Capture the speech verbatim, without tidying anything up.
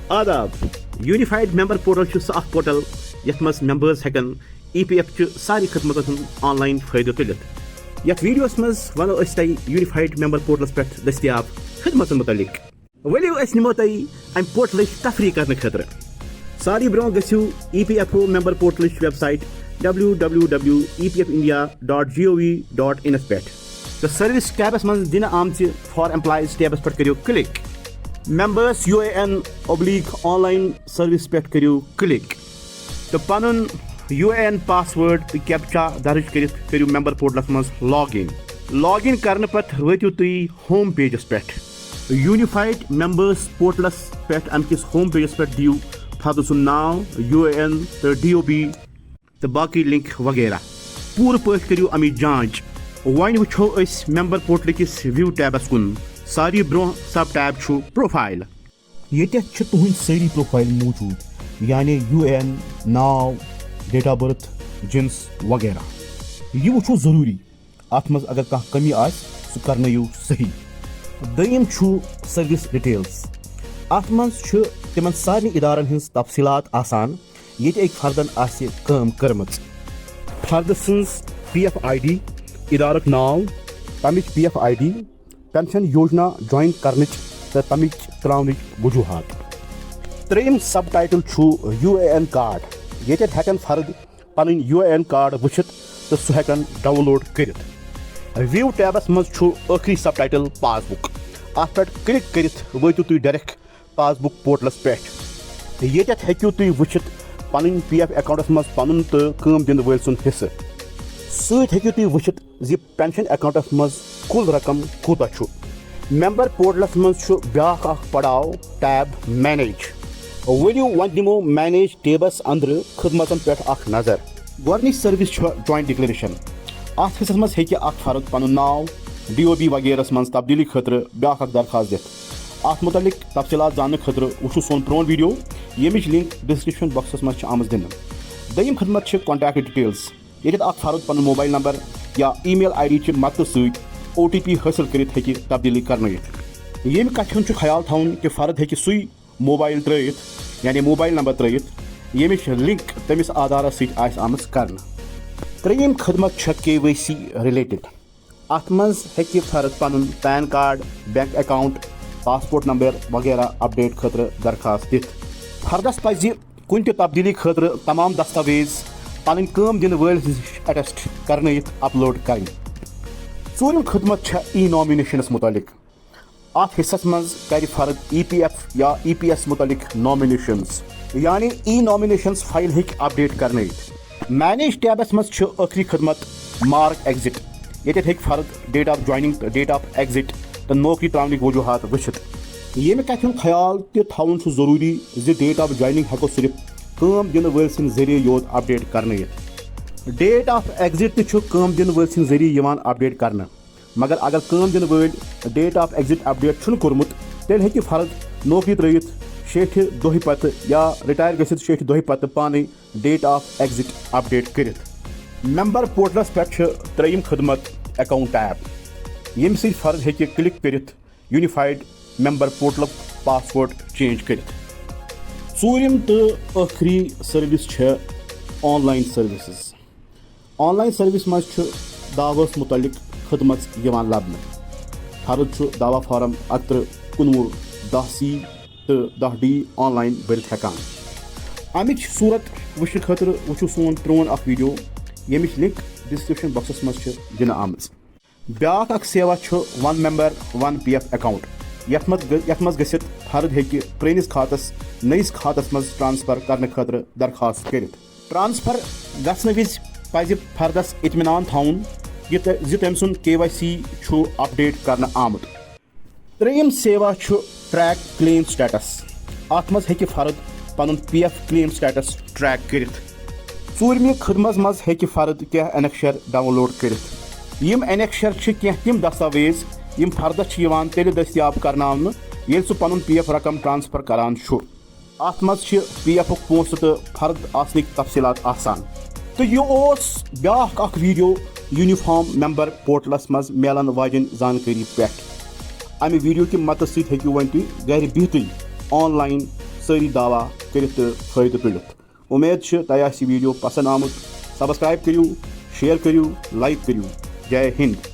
آداب۔ Unified member portal چھُ سُہ اکھ پورٹل یتھ منٛز ممبرز ہیٚکن ای پی ایف چہِ سارے خدمتن ہُنٛد آن لائن فٲیدٕ تُلِتھ۔ یتھ ویڈیوس منٛز ونو أسۍ تۄہہِ یونیفائیڈ ممبر پورٹلس پٮ۪ٹھ دٔستیاب خدمتن متعلق۔ ؤلِو أسۍ نِمو تۄہہِ امہِ پورٹلٕچ تفریح کرنہٕ خٲطرٕ۔ ساروی برونٛہہ گٔژھِو E P F O member پورٹلٕچ website W W W E P F India dot G O V dot in پٮ۪ٹھ تہٕ سروس ٹیبس منٛز دِنہٕ آمژِ فار ایمپلایز ٹیبس پٮ۪ٹھ کٔرِو click. Members U A N oblique online service پٮ۪ٹھ کٔرِو click تہٕ پنُن U A N password تہٕ کیپچا درج کٔرِتھ کٔرِو ممبر پورٹلس منٛز لاگ ان۔ لاگ ان کرنہٕ پتہٕ وٲتِو تُہۍ ہوم پیجس پٮ۪ٹھ۔ یونیفائیڈ ممبرس پورٹلس پٮ۪ٹھ امہِ کِس ہوم پیجس پٮ۪ٹھ دِیِو فردٕ سُنٛد ناو، یو اے این تہٕ ڈی او بی تہٕ باقی لنک وغیرہ۔ پوٗرٕ پٲٹھۍ کٔرِو امِچ جانچ۔ وۄنۍ وٕچھو أسۍ ممبر پورٹل کِس ویو ٹیبس کُن۔ ساروی برونٛہہ سب ٹیب چھُ پروفائل۔ ییٚتٮ۪تھ چھِ تُہٕنٛدۍ سٲری پروفائل موجود، یعنی یو اے این، ناو، ڈیٹ آف برتھ، جنس وغیرہ۔ یہِ وٕچھو ضروٗری۔ اتھ منٛز اگر کانٛہہ کمی آسہِ، سُہ کرنٲیِو صحیح۔ دوٚیِم چھُ سروس ڈیٹیلز۔ اتھ منٛز چھُ تِمن سارنٕے ادارن ہٕنٛز تفصیلات آسان، ییٚتہِ أکۍ فردن آسہِ کٲم کٔرمٕژ۔ فردٕ سٕنٛز پی ایف آئی ڈی، ادارُک ناو، تمِچ P F I D, pension یوجنا جوائن کرنٕچ تہٕ تمِچ تراونٕچ وجوہات۔ ترٛیٚیِم سب ٹائٹل چھُ یو اے این کارڈ۔ ییٚتٮ۪تھ ہیٚکن فرد پنٕنۍ یو اے این کارڈ وٕچھِتھ تہٕ سُہ ہیٚکن ڈاؤن لوڈ کٔرِتھ۔ ویو ٹیبس منٛز چھُ ٲخری سب ٹائٹل پاس بک۔ اتھ پٮ۪ٹھ کلک کٔرِتھ وٲتِو تُہۍ ڈائریکٹ پاس بک پورٹلس پٮ۪ٹھ۔ ییٚتٮ۪تھ ہیٚکِو تُہۍ وٕچھِتھ پنٕنۍ پی ایف اکاؤنٹس منٛز پنُن تہٕ کٲم دِنہٕ وٲلۍ سُنٛد حصہٕ۔ سۭتۍ ہیٚکِو تُہۍ وٕچھِتھ زِ پینشن اکاؤنٹس منٛز کُل رقم کوٗتاہ چھُ۔ ممبر پورٹلس منٛز چھُ بیٛاکھ اکھ پڑاو، ٹیب مینیج۔ ؤلِو وۄنۍ دِمو مینیج ٹیبس اندرٕ خدمتن پٮ۪ٹھ اکھ نظر۔ گۄڈٕنِچ سروس چھےٚ جوائنٹ ڈکلیریشن۔ اتھ حصس منٛز ہیٚکہِ اکھ فرد پنُن ناو، ڈی او بی وغیرہس منٛز تبدیلی خٲطرٕ بیٛاکھ اکھ درخواست دِتھ۔ اتھ متعلق تفصیلات زاننہٕ خٲطرٕ وٕچھِو سون پرون ویڈیو، ییٚمِچ لنک ڈسکرپشن باکسس منٛز چھِ آمٕژ دِنہٕ۔ دوٚیِم خدمت چھِ کانٹیکٹ ڈیٹیلز۔ ییٚتٮ۪تھ اکھ فرد پنُن موبائل نمبر یا ای میل آئی ڈی چہِ مدتہٕ سۭتۍ او ٹی پی حٲصِل کٔرِتھ ہیٚکہِ تبدیلی کرنٲیِتھ۔ ییٚمہِ کتھِ ہُنٛد چھُ خیال تھاوُن کہِ فرد ہیٚکہِ سُے موبائل ترٲوِتھ، یعنی موبائل نمبر ترٲوِتھ، ییٚمِچ لنک تٔمِس آدھارس سۭتۍ آسہِ آمٕژ کرنہٕ۔ ترٛیٚیِم خدمت چھےٚ کے وائی سی ریلیٹڈ۔ اتھ منٛز ہیٚکہِ فرد پنُن PAN card, bank account, passport number وغیرہ اپڈیٹ خٲطرٕ درخواست دِتھ۔ فردس پزِ کُنہِ تہِ تبدیلی خٲطرٕ تمام دستاویز پنٕنۍ کٲم دِنہٕ وٲلۍ سٕنٛدِس اٹیسٹ کرنٲیِتھ اپلوڈ کرٕنۍ۔ ژوٗرِم خدمت چھےٚ ای نامینیشنس متعلق۔ اتھ حصس منٛز کرِ فرد ای پی ایف یا ای پی ایس متعلق نامینیشنز، یعنی ای نامینیشنز فائل ہیٚکہِ اپڈیٹ کرنٲیِتھ۔ مینیج ٹیبس منٛز چھِ ٲخری خدمت مارک ایگزٹ۔ ییٚتٮ۪تھ ہیٚکہِ فرد ڈیٹ آف جوائننگ تہٕ ڈیٹ آف ایگزٹ تہٕ نوکری تراونٕکۍ وجوہات وٕچھِتھ۔ ییٚمہِ کتھِ ہُنٛد خیال تہِ تھاوُن چھُ ضروٗری زِ ڈیٹ آف جوائننگ ہیٚکو صرف کٲم دِنہٕ وٲلۍ سٕنٛدِ ذٔریعہٕ یوت اپڈیٹ کرنٲیِتھ۔ ڈیٹ آف ایگزٹ تہِ چھُ کٲم دِنہٕ وٲلۍ سٕنٛدِ ذٔریعہٕ یِوان اپڈیٹ کرنہٕ۔ مگر اگر کٲم دِنہٕ وٲلۍ ڈیٹ آف ایگزٹ اپڈیٹ چھُنہٕ کوٚرمُت، تیٚلہِ ہیٚکہِ فرد نوکری ترٲوِتھ شیٹھِ دۄہہِ پتہٕ یا رٹائر گٔژھِتھ شیٹھِ دۄہہِ پتہٕ پانے ڈیٹ آف ایگزٹ اپڈیٹ کٔرِتھ۔ ممبر پورٹلس پٮ۪ٹھ چھِ ترٛیٚیِم خدمت اکاؤنٹ ٹیب، ییٚمہِ سۭتۍ فرد ہیٚکہِ کلک کٔرِتھ یونیفائیڈ ممبر پورٹلُک پاسورڈ چینج کٔرِتھ۔ ژوٗرِم تہٕ ٲخری سروس چھےٚ on line services. On line service منٛز چھُ دعوس متعلق خدمت یِوان لبنہٕ۔ فرد چھُ دعویٰ فارم اَکترٕہ کُنوُہ دَہ سی تہٕ دَہ ڈی آن لائن بٔرِتھ ہٮ۪کان۔ اَمِچ صورت وٕچھنہٕ خٲطرٕ وٕچھِو سون پرون اکھ ویڈیو، ییٚمِچ لنک ڈسکرپشن باکسس منٛز چھِ دِنہٕ آمٕژ۔ بیٛاکھ اکھ سیوا چھُ ون ممبر ون پی ایف اکاؤنٹ، یتھ منٛز گٔ-، یتھ منٛز گٔژھِتھ فرد ہیٚکہِ پرٲنِس کھاتس نٔیِس کھاتس منٛز ٹرانسفر کرنہٕ خٲطرٕ درخواست کٔرِتھ۔ ٹرانسفر گژھنہٕ وِزِ پزِ فردس اطمینان تھاوُن یہِ تہ-، زِ تٔمۍ سُنٛد کے وائی سی چھُ اپڈیٹ کرنہٕ آمُت۔ ترٛیٚیِم سیوا چھُ ٹریک کلیم سٹیٹس۔ اتھ منٛز ہیٚکہِ فرد پنُن پی ایف کلیم سٹیٹس ٹریک کٔرِتھ۔ ژوٗرمہِ خدمت منٛز ہیٚکہِ فرد کینٛہہ انکشر ڈاؤن لوڈ کٔرِتھ۔ یِم انکشر چھِ کینٛہہ تِم دستاویز یِم فردس چھِ یِوان تیٚلہِ دٔستیاب کرناونہٕ ییٚلہِ سُہ پنُن پی ایف رقم ٹرانسفر کران چھُ۔ اتھ منٛز چھِ پی ایفُک پونٛسہٕ تہٕ فرد آسنٕکۍ تفصیلات آسان۔ تہٕ یہِ اوس بیٛاکھ اکھ ویڈیو یونیفارم ممبر پورٹلس منٛز میلن واجٮ۪ن زانکٲری پٮ۪ٹھ۔ امہِ ویڈیو کہِ مدتہٕ سۭتۍ ہیٚکِو وۄنۍ تُہۍ گرِ بِہتٕے آن لائن سٲری دعویٰ کٔرِتھ تہٕ فٲیدٕ تُلِتھ۔ اُمید چھِ تۄہہِ آسہِ یہِ video پسنٛد آمُت۔ Subscribe کٔرِو، share کٔرِو، like کٔرِو۔ جے ہِنٛد۔